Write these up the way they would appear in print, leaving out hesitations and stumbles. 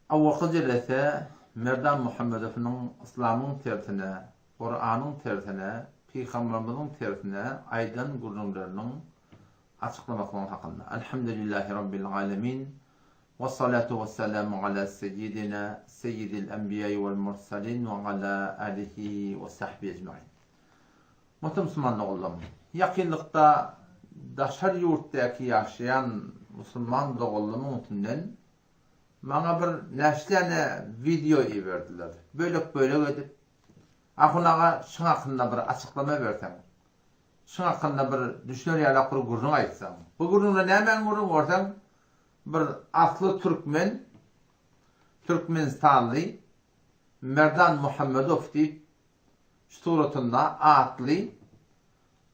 Awalky jelese Merdan Muhammedowynyň yslamyň tersine, Kuranyň tersine, Pygamberimiziň tersine aýdan gürrüňleriniň açyklamaklygy hakynda. Elhamdülillahi Rabbil alemin. Wessalatu wessalamu ala seyyidina seyyidil enbiýai wel mursalin we ala alihi we sahbihi ecmain. Muhterem musulman doganlarym, ýakynlykda daşary ýurtdaky ýaşaýan musulman doganlarymyň üstünden maňa bir näçe wideo iberdiler. Bölek-bölek edip, Ahun aga şuň hakynda bir açyklama berseň, şuň hakynda bir düşüner ýalak bir gürrüň aýtsaň. Bu gürrüňde nämäň gürrüňi görseň, bir asly türkmen, türkmenistanly Merdan Muhammedow diýip şu suratynda atly,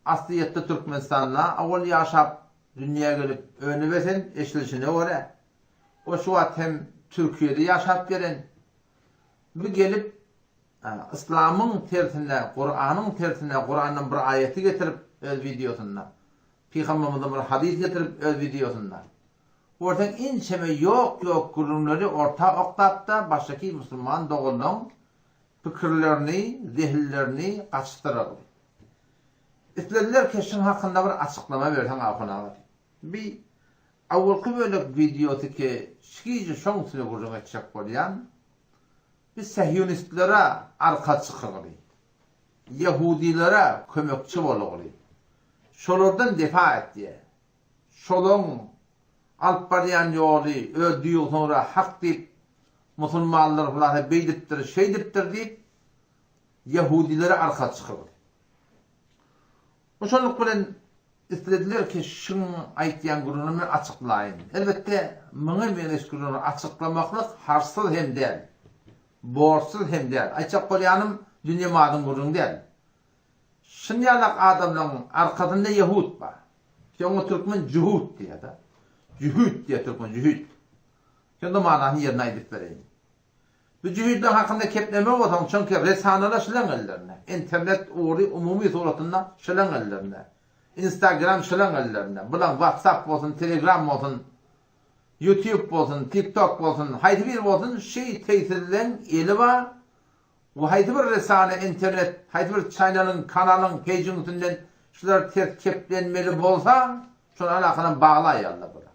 aslyýetde Türkmenistanda owal ýaşap dünýä gelip önüp ösen, eşidilişine görä, o şu wagt hem Türkiýede ýaşap gelen, bir gelip Yslamyň tersine, Kuranyň tersine, Kurandan bir aýaty getirip öz wideosynda, Pygambermizden bir hadys getirip öz wideosynda, görseň inçeme ýok-ýok gürrüňleri orta oklapda başdaky musulman doganlaň pikirlerini, zehinlerini gaçdyrardy. Islediler keşiň hakynda bir açyklama berseň Ahun aga diýip. Bi awalky bölek wideosy ke şu gije şoň üstüne gürrüň etjek bolýan. Bi sehionistlere arka çykygly. Ýehudilere kömekçi bolugly. Şolardan defa etýä. Şolaň alyp barýan ýoly öz duýgusyna görä hak diýip, musulmanlar hulasa beýdipdir, şeýdipdir diýip, ýehudilere arka çykypdy. Bu şonluk bilen islediler ki, şuň aýtýan gürrüňini men açyklaýyn. Elbetde, muňa meňzeş gürrüňleri açyklamaklyk harçsyz hem däl, borçsuz hem däl. Aýtjak bolýanym, dünýe madyň gürrüňi däl. Şunýalak adamlaryň arkasynda ýehud bar. Ki oňa türkmen jühut diýýär-de. Jühüt diýýär türkmen, jühüt. Şonda manysyny ýerine aýdyp bereýin. Bu jühütler hakynda keplemek bolsaň, çünki resanalar şulaň ellerinde. Internet ugry umumy suratynda şulaň ellerinde. Instagram şulaň ellerinde. Bulaň WhatsApp bolsun, Telegram bolsun, YouTube bolsun, TikTok bolsun, haýsy biri bolsun, şeý teýsizleň eli bar. Bu haýsy bir resane internet haýsy bir çaýnalyň kanalyň pejiň üstünden şular ters keplenmeli bolsa şony alakanam baglaýarlar bular.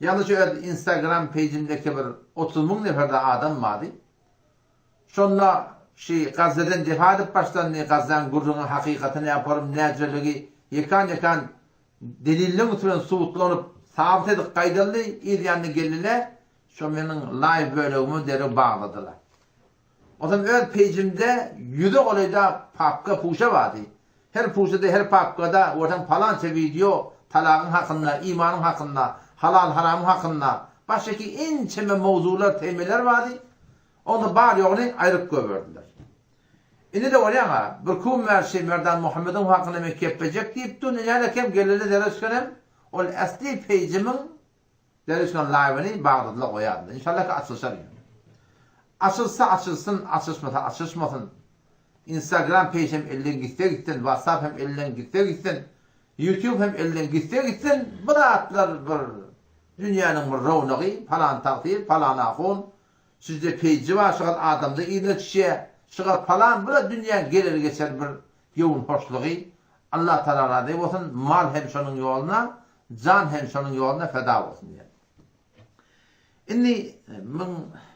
Ýalňyş öz instagram pejimdeki bir 30 müň neferde adam bardy. Şonda şi Gazzeden defa edip başlandy Gazzaň gürrüňi hakykaty näporym näjeligi ýekan ýekan delilleň üsti bilen subutlanyp sabyt edip gaýdyldy yz ýanyna geldiler Şo meniň live bölegimi derrew bagladylar. Ozam öz peýjimde ýüze golaýda papka puşa bardy. Her puşada her papkada görseň palança wideo talagyň hakynda, imanyň hakynda, halal haramyň hakynda başgaki ençeme mowzular temeler bardy. Onda bar ýoguny aýryp goýberdiler. Indi-de bolýaňa, bir kum bär şi Merdan Muhammedow hakynda men keplejek diýip dur, näle kem geleli zerre düşenem ol äsli peýjimiň Derwüşiň laýwyny bagdadyla goýaryn. Inşallah ki açylyşar ýöne. Açylsa açylsyn, açylyşmasa açylyşmasyn. Instagram peýj hem elden gitse gitsin, WhatsApp hem elden gitse gitsin, YouTube hem elden gitse gitsin, bu zatlar bir dünýäniň bir rownagy, palan tagsyr, palan ahun, sizde peýji bar, şugat adamda yzyna düşýär, şugat palan, bu-da dünýäň geler geçer bir göwün hoşlugy. Allah Tagala razy bolsun, mal hem şonuň ýoluna, Jan hem şonuň ýoluna feda bolsun diýen. Indi müň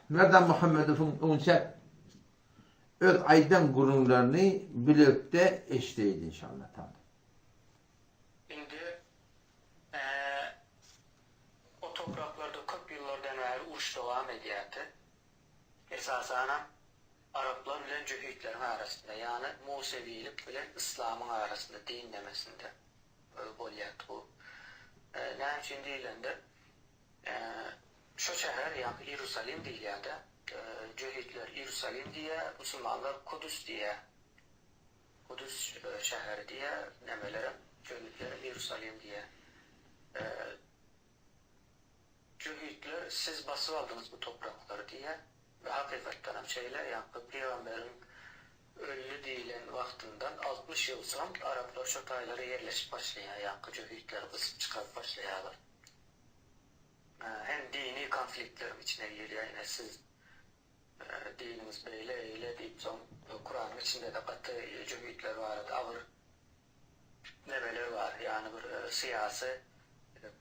Merdan Muhammedowyň öňçä öz aýdan gürrüňlerini bilelikde eşideýin inşallah taala. Indi o topraklarda köp ýyllardan bäri uruş dowam edýärdi. Esasanam araplar bilen jöhitleriň arasynda, ýagny musewilik bilen yslamyň arasynda din demesinde. Bolýardy bu. Näme üçin diýlende, şo şäher, ýagny Iýerusalim diýilýär-de, jöhitler Iýerusalim diýýär, musulmanlar Kudus diýýär. Kudus şäheri diýýär, nämelerem, jöhitlerem Iýerusalim diýýär. Jöhitler siz basyp aldyňyz bu topraklary diýýär we hakykatdanam şeýle, ýaňky pygamberiň öldi diýlen wagtyndan 60 ýyl soň araplar şo taýlara ýerleşip başlaýar, ýaňky jöhitleri gysyp çykaryp başlaýarlar. Hem dini konflikt. konfliktleriň içine girýär, ine siz diniňiz beýle, eýle diýip soň Kuranyň içinde-de gaty jöhitler barada agyr nemeler bar, ýagny bir syýasy,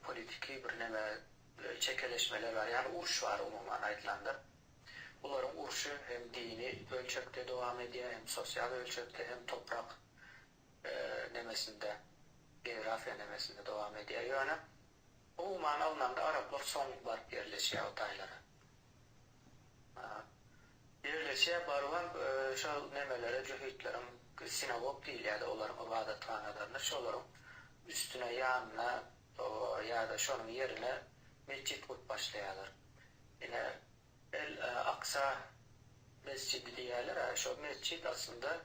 politiki bir neme çekeleşmeler bar, ýagny uruş bar umuman aýdylanda. Bularyň urşy hem dini ölçekde dowam edýär, hem sosial ölçekde, hem toprak nemesinde, geografiýa nemesinde dowam edýär. Ýöne umuman alnanda araplar soň baryp ýerleşýär o taýlara. Ýerleşýär, barybam şol nemelere jöhitleriň sinagog diýilýärdi olaryň ybadathanalaryna, şolaryň üstüne, ýanyna ýa-da şonuň ýerine metjit gurup başlaýarlar. Ine, El Aksa mesjidi diýýärler, a şol metjit aslynda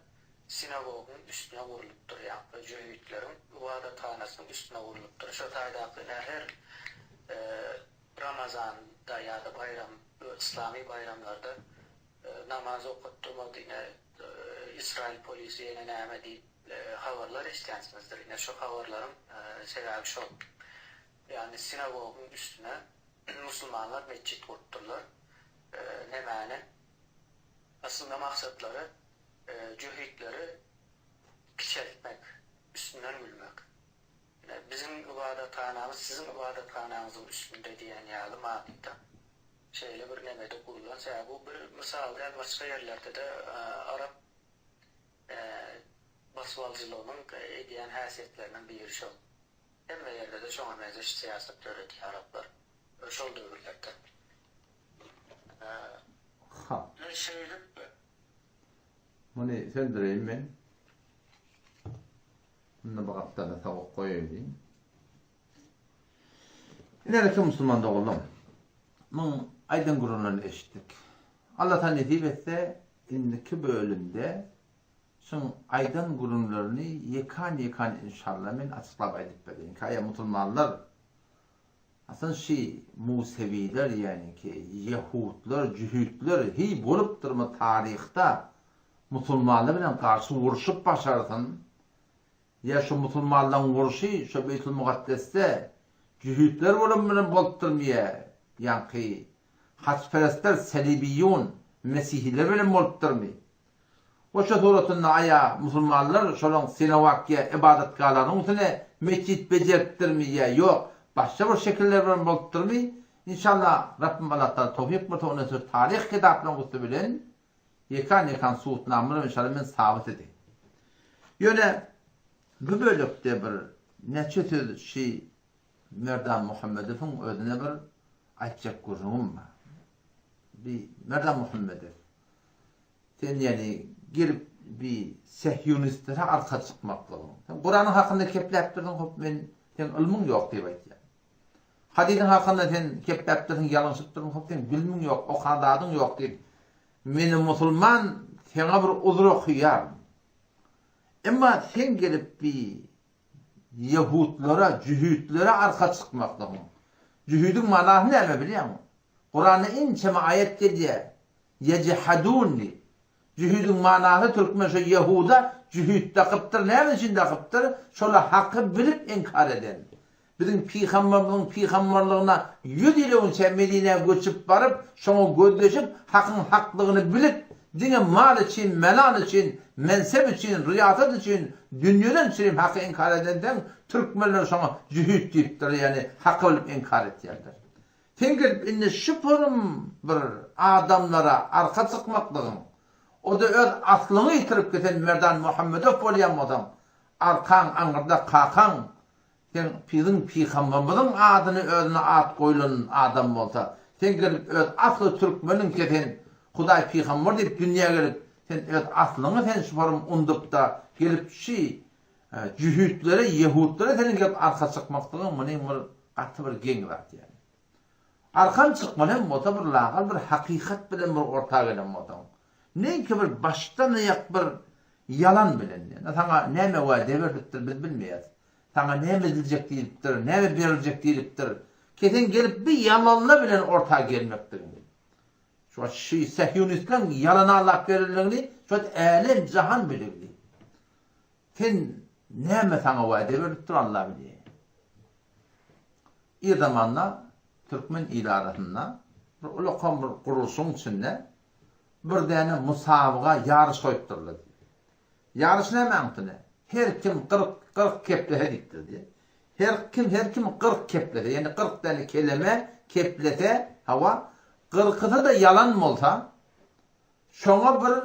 sinagogyň üstüne gurlupdyr, ýagny jöhitleriň ybadathanasynyň üstüne gurlupdyr. Şo taýdaky ine her Ramazanda ýa-da baýram, yslamy baýramlarda namaz okatdyrmady, ine Ysraýyl polisi ýene näme diýip habarlar eşidýänsiňizdir. Ine şo habarlaryň sebäbi şol. Ýagny sinagogyň üstüne musulmanlar metjit gurupdyrlar. Nämäni? Aslynda maksatlary jöhitleri kiçeltmek, üstünden gülmek. Ine, biziň ybadathanamyz siziň ybadathanaňyzyň üstünde diýen ýaly manyda şeýle bir nemede gurulan. Sebäbi bu bir mysal däl, başga ýerlerde-de arap basybalyjylygynyň edýän häsiýetleriniň biri şol. Hemme ýerde-de şoňa meňzeş syýasat döredýär araplar şol döwürlerde. Ha. Şeýdip. Muny söndüreýin men. Munda bir gapdalda towuk goýaýyn. Ileriki musulman doganlar. Muň aýdan gürrüňlerini eşitdik. Allah taala nesip etse indiki bölümde şuň aýdan gürrüňlerini ýekan-ýekan inşallah men açyklap aýdyp bereýin. Kaýa musulmanlar aslynda şi musewiler ýani ki ýehudlar, jühütler hiý bolupdyrmy taryhda musulmanlar bilen garşy urşup başarsyn, ýa şu musulmanlaryň urşy şo Beýtul Mukaddesde jühütler bolan bilen bolupdyrmy ýa ýaňky haçperestler selibiýun mesihiler bilen bolupdyrmy? Goşa suratynda aýa musulmanlar şolaň sinawakýa ybadatgalarynyň üstüne metjit bejeripdirmi ýa ýok başga bir şekiller bilen bolupdyrmy? Inşallah Rabbim Allah Taala towfyk berse ondan söz taryh kitaplaryň üsti bilen Ýekan-ýekan subutnamalar bilen şaly men sabyt edeýin. Ýöne bu bölekde bir näçe söz şi Merdan Muhammedowyň özüne bir aýtjak gürrüňim bar. Bi Merdan Muhammedow sen ýani gelip bi sehýonistlere arka çykmaklygyň. Sen Kuranyň hakynda kepläp dursuň hop men seň ylmyň ýok diýip aýtýan. Hadysyň hakynda sen kepläpdirsiň, ýalňyşypdyrsyň, hop seň bilimiň ýok, okan zadyň ýok diýip, meni musulman saňa bir uzur okaýaryn. Emma sen gelip bi ýehudlara, jühütlere arka çykmaklygyň. Jühüdiň manasy näme bilýäňmi? Kuranda ençeme aýat gelýär. Ýejhadun diýip. Jühüdiň manasy türkmen şo ýehuda jühüt dakypdyr näme üçin dakypdyr şola haky bilip inkar eden biziň pygambarymyzyň pygambarlygyna ýüz ýyl öňçä medinä göçüp baryp şoňa gözleşip hakyň haklygyny bilip diňe mal üçin melal üçin mensep üçin ryýasat üçin dünýeden çürim haky inkar edenseň türkmenler şoňa jühüt diýipdir ýagny haky bilip inkar etýärler. Sen gelip indi şu purym bir adamlara arka çykmaklygyň, o-da öz aslyňy ýitirip giten Merdan Muhammedow bolýan bolsaň, arkaň aňyrda kakaň seň biziň pygamberimiziň adyny özüne at goýlan adam bolsa, sen gelip öz asly türkmeniň kesen Hudaý pygamber diýip dünýä gelip sen öz aslyňy sen şu purym undup-da gelip şi Jühütlere, ýehutlere seniň gelip arka çykmaklygyň munyň bir gaty bir geň zat ýaly. Arkan çykmaly hem bolsa bir lagal bir hakykat bilen bir orta gelen bolsaň. Neňki bir başdan aýak bir ýalan bilen. Ýa saňa näme wade berlipdir biz bilmeýäs. Saňa näme ediljek diýlipdir, näme beriljek diýlipdir. Ki sen gelip bir ýalanlar bilen orta gelmekdigiň. Şu wagt şi sehýonistleň ýalan aldap gelenligini şu wagt älem jahan biligli. Sen näme saňa wade berlipdir Alla bilýär. Ir zamanda türkmen il arasynda. bir ulakan bir gurluşyň içinde bir däne musabaga ýaryş goýupdyrlar diýýär. Ýaryş näme aňtyny? Her kim 40 40 keplese diýipdir diýýär. Her kim her kim 40 keplese, ýagny 40 däne keleme keplese, hawa, kyrkysy-da ýalan bolsa, şoňa bir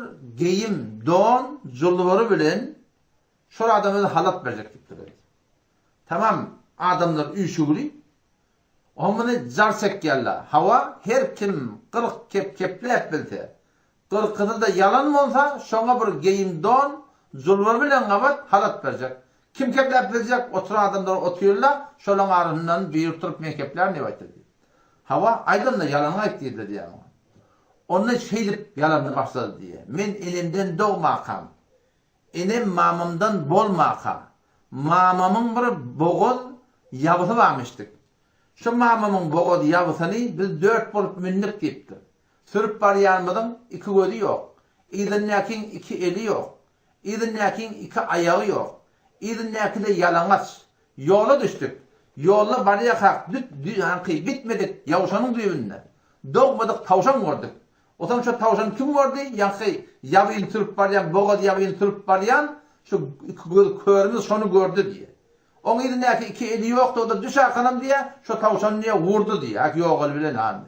geýim, don, julbary bilen şol adama halat berjek diýipdirler. Tamam, adamlar üýşügli, O muny jar çekýärler. Hawa, her kim 40 kep kepläp bilse, kyrkysy-da ýalan bolsa, şoňa bir geýim don, julba bilen gabat halat berjek. Kim kepläp biljek, oturan adamlar otyrlar, şolaň arasyndan biri turup men keplärin diýip aýtdy diýip. Hawa, aýdanda ýalanyňy aýt diýdiler diýýär muňa. Onda şeýdip ýalanyny başlady diýýär. Men enemden dogmakam, Enem mamamdan bolmaka, mamamyň bir bogaz ýabysy barmyşdyk. Şo mamamyň bogaz ýabysyny biz dört bolup mündük diýipdir. Sürüp barýanymyzyň iki gözi ýok. Yzyndakyň iki eli ýok. Yzyndakyň iki aýagy ýok. Yzyndaky-de ýalaňaç. Ýola düşdük. Ýolda barýarkak düt haňky bitmedik ýawşanyň düýbünde dogmadyk tawşan gördük. Otam şo tawşany kim gördi? Ýaňky ýabyny sürüp barýan, bogaz ýabyny sürüp barýan şu iki gözi körümiz şony gördi diýýär. Oň yzyndaky iki eli ýokdy, o-da düş arkanam diýýär, şo tawşany diýýär, urdy diýýär, hak ýogaly bilen hany.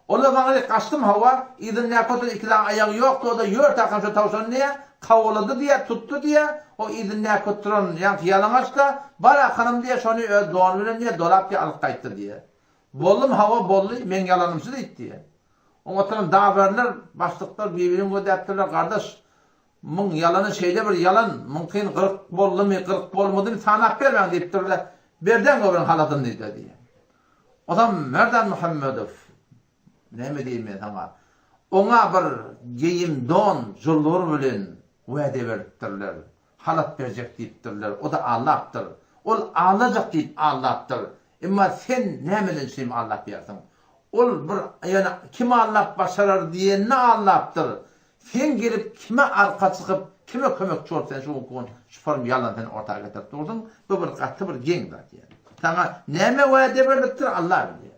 Ol-da maňa diýýär, gaçdym hawa, yzyndaky oturan iki sany aýagy ýokdy, o-da ýört arkan şo tawşany diýýär, kawalady diýýär, tutdy diýýär, o yzyndaky oturan ýaňky ýalaňaç-da, bar arkanam diýýär, şony öz dony bilen diýýär, dolap diýýär, alyp gaýtdy diýýär. Boldum hawa boldy, meň ýalanym şu diýdi diýýär. Oňa oturan dawerler, başlyklar bir-birini gözläpdirler, Gardaş, muň ýalany şeýle bir ýalan, muňkyn 40 boldumy, 40 bolmadymy sanap bermäň diýipdirler. Berdeň gören haladyny diýdiler diýýär. Onsoň Merdan Muhammedow, näme diýeýin men saňa, oňa bir geýim don, julbur bilen wede beripdirler. Halat berjek diýipdirler, o-da aldapdyr. Ol aldajak diýip aldapdyr. Emma sen nämeden şeým aldap ýörsiň? Ol bir ýöne kim aldap başarar diýenini aldapdyr. Sen gelip kime arka çykyp, kime kömekçi bolup sen şu günki gün şu form ýalan sen orta getirip dursuň? Bu bir gaty bir geň zat ýaly. Saňa näme wade berlipdir Allah bilýär.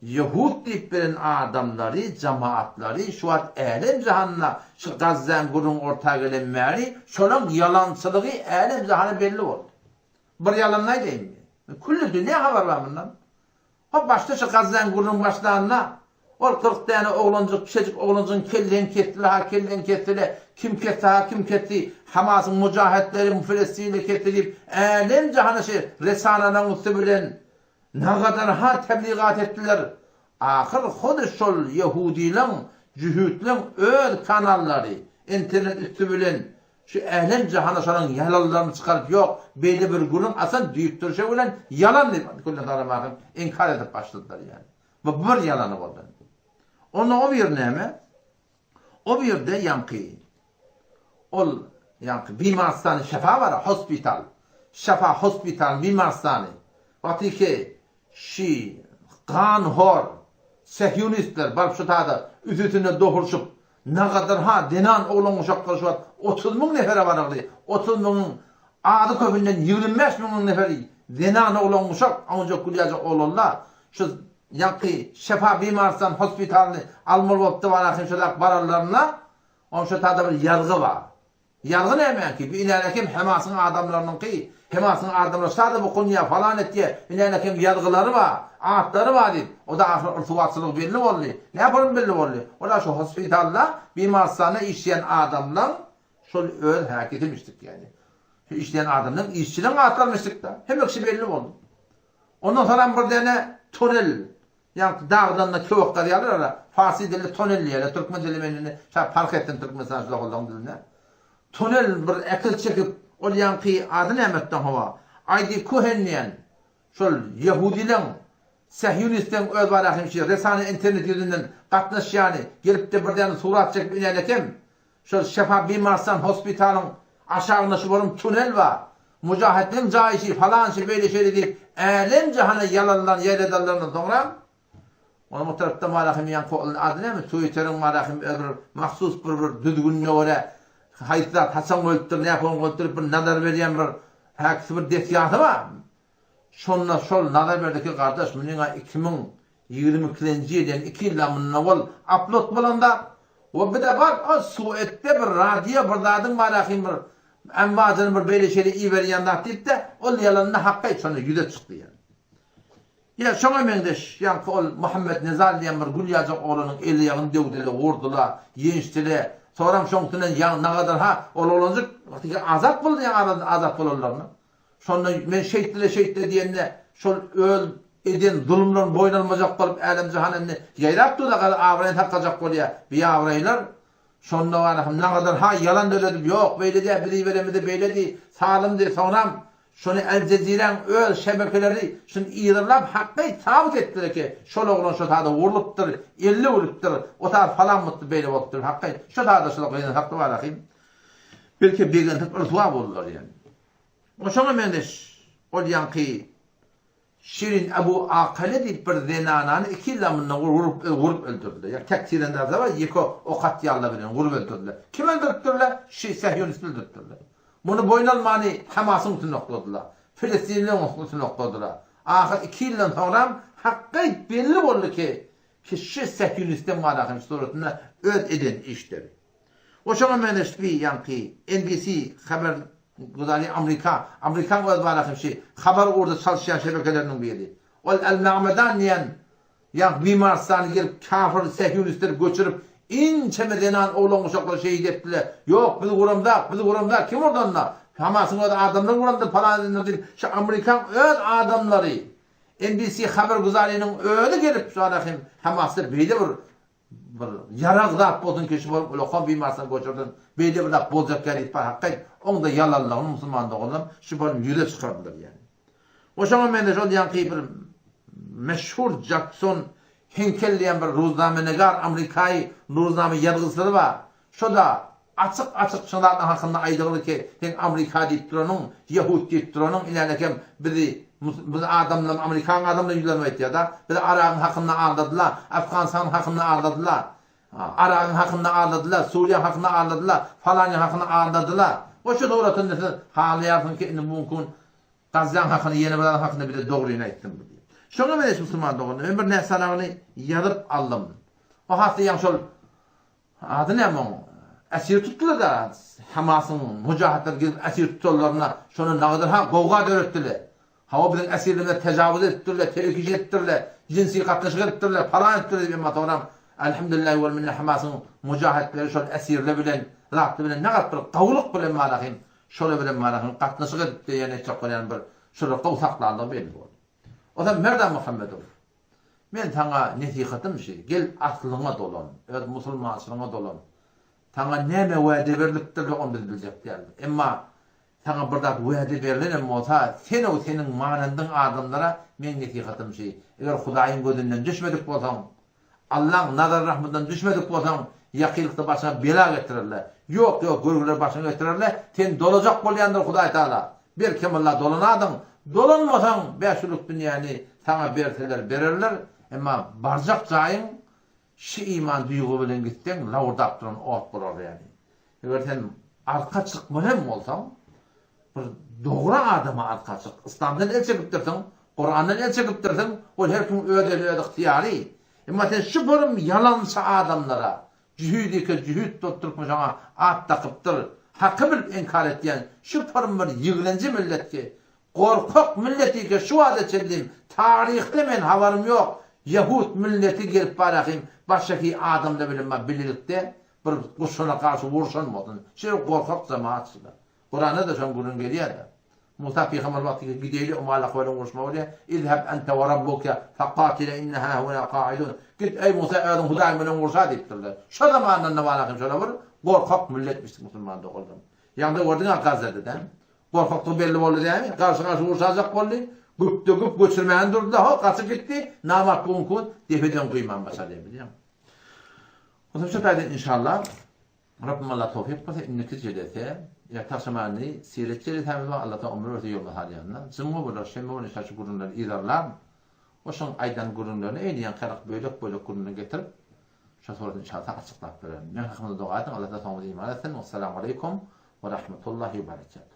Ýehud diýip beren adamlary, jemaatlary şu wagt älem-jahanda şu Gazzaň gürrüňi orta gelen bäri şolaň ýalançylygy älem-jahana belli boldy. Bir ýalanyny aýdaýynmy? Külli dünýä habar bar mundan. Hop başda şu Gazzaň gürrüň başlanda ol 40 däne oglanjyk, kiçejik oglanjygyň kelleňi kesdiler ha kelleňi kesdiler, kim kesdi ha kim kesdi, Hamasyň mujahetleri Filestinli kesdi diýip älem-jahana şu resanalaryň üsti bilen Nagadar-ha tebligat etdiler. Ahyr hudy şol ýehudylaň, jühütleň öz kanallary, internet üsti bilen şu älem-jahana şolaň ýalanlaryny çykaryp ýok, beýle bir gürrüň asan düýpdürşe bilen ýalan diýip külden salamahym inkar edip başladylar ýaly. Bu bir ýalany boldy. Onda o bir näme? O birde ýaňky ol ýaňky bimarystany şefa bar, hospital. Şefa hospital bimarystany. Wagtyky şi ganhor sehýunistler baryp şu tada üsüsine dohurşyp nagadar ha zenan oglan uşaklar şu wagt 30 müň nefere baragly 30 müňüň azy köpünden 25 müňüň neferi zenan oglan uşak awnjak gülýajak oglanlar şu Ýaňky Şefa bimarystan hospitalyny almaly bolupdy barasyn şo zat baranlarynda oň şo tada bir ýazgy bar. Ýazgy nämäňki? Bu inänekem Hemasyň adamlarynyňky, Hemasyň adamlary şada bukunýar, falan etýär, inänekem ýazgylary bar, atlary bar diýip, o-da ahyr ryswaçylygy belli boldy. Näpolum belli boldy? Ol-a şo hospitalda, bimarystanda işleýän adamlaň şol öz häkiýetimişdik ýaly. Şo işleýän adamlaň işçileň atlarymyşdyk-da. Hemme kişi belli boldy. Ondan soňam bir däne tonel, ýaňky dagdan-da köwek gazýarlar-a, farsy dilde tonel diýýärler, türkmen dili men indi şa parh etdim Türkmenistan şuzagyllaryň dilinde. Tonel bir äkil çekip, ol ýaňky ady nämetden hawa, Aýdi Kohen diýen şol ýehudileň, sähýunistleň öz barahym şi resany internet ýüzünden gatnaşýany gelip-de bir däne surat çekip inen eken, Şol Şefa bimarstan hospitalyň aşagynda şu borum tunel bar. Mujahetleň jaýy şi, falan şi, beýle şeýle diýip, älem-jahana ýalanlaryny ýaýradanlaryndan soňra, onuň o tarapda Marahym ýaňky ol ady näme, Twitteriň Marahym öz bir mahsus bir bir düzgünine görä, haýsy zat haçan goýupdyr, nähili goýupdyr bir nazar berýän bir häkisi bir desgasy bar. Şonda şol nazar berdi ki, gardaş, munyň-a 2000. 22-nji ýyl ýani iki ýyldan mundan owal upload bolan zat we bir-de bar o Suedde bir radio bir zadyň bar ahim bir emwajyny bir beýle şeýle iberýän zat diýip-de ol ýalanda hakgaýt şonda ýüze çykdy ýani. Ýa şoňa meňzeş ýaňky ol Muhammet Nezal diýen bir gül ýaljak oglanyň eli-aýagyny döwdüle, wurdyla, ýençdile. Soram şoň üstünden ýaňy nagadyr ha ol oglanjyk azat boldy ýaňy aradan azat bolanlaryna. Şonda men şeýtdile şeýtdile diýende şol öz eden zulumlaryny boýun almajak bolup älem-jahan indi ýaýrap dur-da gazy abraýyny saklajak bolýar biabraýlar. Şonda barahym nagadyr ha ýalan döredip ýok beýle däl biz iberenimizde beýledi salymdy soňram şony Al Jeziräň öz şebekeleri şuny yzarlap hakky sabyt etdiler ki şol oglan şo sada wurlupdyr elli wurupdyr o sada falan bolupdyr beýle bolupdyr hakky şo sada şolar gynansakda barahym belki begenip ryswa boldular ýani. O şoňa meňzeş, ol ýaňky Şirin Abu Akale diýip bir zenanany iki ýyldan mundan owal urup, urup öldürdiler. Ýa tek tirendazlar bar, ýeke ok atýanlar bilen urup öldürdiler. Kim öldüripdirler? Şi sehýonist öldüripdirler. Muny boýun almany Hamasyň üstüne okladylar. Filistinlileriň üstüne okladylar. Ahyr iki ýyldan soňram hakgaýt belli boldy ki, ki şi sehýonistden galahyn suratynda öz eden işleri. O şoňa meňzeş bi ýaňky NBC haber guzary Amrika, Amrikaň öz barasy şi habar ugurda çalyşýan şebekeleriniň biri. Ol Al Magmedan diýen ýaňky bimarystany gelip kafir sehýunistler göçürip inçeme zenan oglan uşaklary şehit etdiler. Ýok biz guramzak, biz guramzak kim urdy onda? Hamasyň öz adamlary gurandyr palan edendir diýip şu Amrikaň öz adamlary NBC haber guzarynyň özi gelip şu ara hem Hamasda beýle bir Bir ýarag zat bolsun kişi bolup ulakan bimarsdan göçürsin beýle bir zat boljak ýaly bar hakgaýt oňda ýalanlygyny musulman doganlarym şu bolum ýüze çykardylar ýani. O şoňa mende şol ýaňky bir meşhur Jakson Henkel diýen bir ruznamenegar amrikaýy ruzname ýazgyçylary bar. Şoda açyk açyk şo zatlaryň hakynda aýdygly ki seň amrika diýip duranyň ýehud diýip duranyň inänekem bizi biz adamlarym amerikan adamlaryna ýüzlenip aýtýada bizi aragyň hakynda aldadylar afganystanyň hakynda aldadylar aragyň hakynda aldadylar suriýaň hakynda aldadylar falanyň hakynda aldadylar we şu suratynda siz halaýarsyň ki indi bu gün Gazzaň hakyny ýene bir adam hakynda bize dogryny aýtsyn bu diýip. Şoňa meňzeş musulman doganlar men bir näsanagyny ýazyp aldym. O hasda ýaňy şol Ady näme oň? Esir tutdular-da, Hamasyň mujahytlary gelip esir tutanlaryna şonda nagadyr ha gowga döretdiler. Hawa biziň esirlerimize tejawuz edipdirler, telekeçilik edipdirler, jynsy gatnaşyk edipdirler, palan edipdirler diýip emma soňram Elhamdülillahi wel minne Hamasyň mujahytlary şol esirler bilen zatly bilen nagat bir gowulyk bilen malahym şolar bilen malahym gatnaşyk edipdir ýa etjek bolýan bir şolar gowy saklandygy belli boldy. Ozal Merdan Muhammedow Men saňa nesihatym şi, gel aslyňa dolan, öz musulmançylygyňa dolan. Saňa näme wade berlipdir ony biz biljek däl. Emma saňa bir zat wade berlenem bolsa, sen-ow seniň manandyň adamlara meň nesihatym şi, eger Hudaýyň gözünden düşmedik bolsaň, Allaň nazar-rahmydyndan düşmedik bolsaň, ýakynlykda başyňa bela getirerler. Ýok, ýok, görgüler başyňa getirerler, sen dolajak bolýandyr Hudaý Tagala. Belkem Alla dolanadyň, dolanmasaň bäşgünlük dünýäni saňa berseler bererler, emma barjak jaýyň şi iman duýgy bilen gitseň lawurdap duran ot bolar ýaly. Eger sen arka çykmaly hem bolsaň, bir dogry adama arka çyk. Yslamdan el çekipdirsiň, Kurandan el çekipdirsiň, ol her kimiň öz eli, öz ygtyýary. Emma sen şu borum ýalançy adamlara, jühüdike jühüt bolup türkmen şoňa at dakypdyr, haky bilip inkar etýän şu porum bir ýigrenji millet ki, gorkak millet ike şu wagta çenlim taryhda men habarym ýok, ýehud milleti gelip barahym başga adamlar bilen bilelikde Bir guşuna garşy urşan bolsun. Şeýle gorkak jemagat şular. Kuranda-da şoň gürrüň gelýär-de. Musa pygamber wagty gideýli Umalak bilen uruşmaga bolýar. Izheb ente we rabbuke faqatila inna hahuna qaidun. Git eý Musa özüň Hudaýyň bilen urşa diýipdirler. Şo zamandan-da bar ahim şolar bir gorkak milletmişdik musulman doganlarym. Ýaňda gördüň-ä Gazada-da. Gorkakdygy belli boldy dämi? Garşy-garşy urşajak boldy. Güpde-güp göçürmäni durdy-da, ho, gaçyp gitdi. Namart bu günki gün depeden guýman başarýar bilýäňmi? Onsoň şu taýdan inşallah Rabbim Allah towfyk berse indiki jelese erte agşamany siret jelesämiz bar Allah taala ömür berse ýoluna salýanda jumga bolar şenbe güni inşallah şu gürrüňleri yzarlap we şoň aýdan gürrüňlerini eýni ýaňkyrak bölek bölek gürrüňini getirip şo suraty inşallah açyklap bererin. Meň hakymda doga ediň Allah taala soňumyzy iman etsin. Wessalamu aleýkum we rahmetullahi we berekatuh.